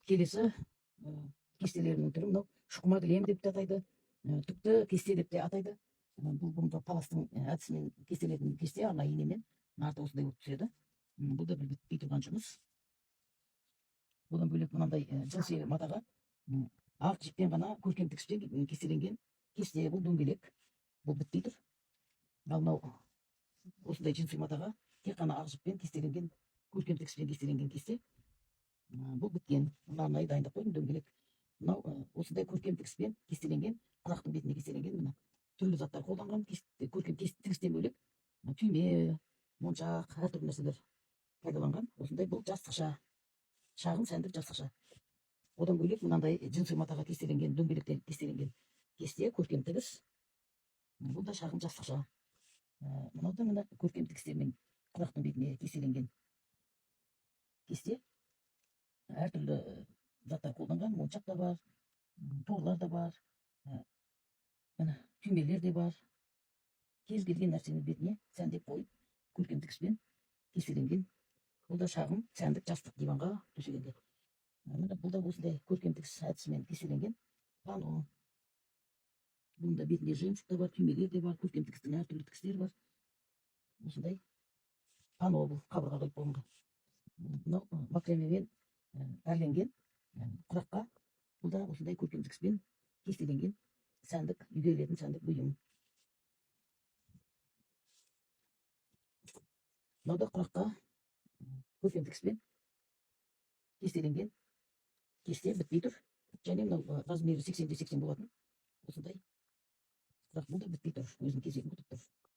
Келесі кестелерінің түрі мынау шұқыма кілем деп те атайды, түкті кесте деп те атайды. Бұл бұрынғы паластың әдісімен кестелетін кесте, арнайы инемен нарты осындай болып түседі. Бұл да бір бітпей тұрған жұмыс. Одан бөлек мынандай джинсы матаға ақ жіппен ғана көркем тігіспен кестеленген кесте, бұл дөңгелек, бұл бітпей тұр. Ал мынау осындай джинсы матаға тек қана ақ жіппен кестеленген, көркем тігіспен кестеленген кесте. Бұл біткен, мұны арнайы дайындап қойдым, дөңгелек. Мынау осындай көркем тігіспен кестеленген, құрақтың бетіне кестеленген, міне, түрлі заттар қолданған. Көркем тігістен бөлек түйме, моншақ, әртүрлі нәрселер пайдаланған. Осындай бұл жастықша, шағын сәндік жастықша. Одан бөлек мынандай джинсы матаға кестеленген, дөңгелектен кестеленген кесте, көркем тігіс. Бұл да шағын жастықша. Мынау да, міне, көркем тігістермен құрақтың бетіне кестеленген кесте, әртүрлі заттар қолданған, моншақ та бар, торлар да бар, міне, түймелер де бар. Кез келген нәрсенің бетіне сәндеп қойып, көркем тігіспен кестеленген. Бұл да шағын сәндік жастық, диванға төсегенде. Міне, бұл да осындай көркем тігіс әдісімен кестеленген панно. Бұның да бетінде жемчуг та бар, түймелер де бар, көркем тігістің әртүрлі тігістері бар. Осындай панно, бұл қабырға қойып қойған. Мынау макремемен әрленген құраққа, бұл да осындай көркем тігіспен кестеленген сәндік, үйге ілетін сәндік бұйым. Мынау да құраққа көркем тігіспен кестеленген кесте, бітпей тұр. Және мынау размері 80 де 80 болатын осындай құрақ, бұл да бітпей тұр, өзінің кезегін күтіп тұр.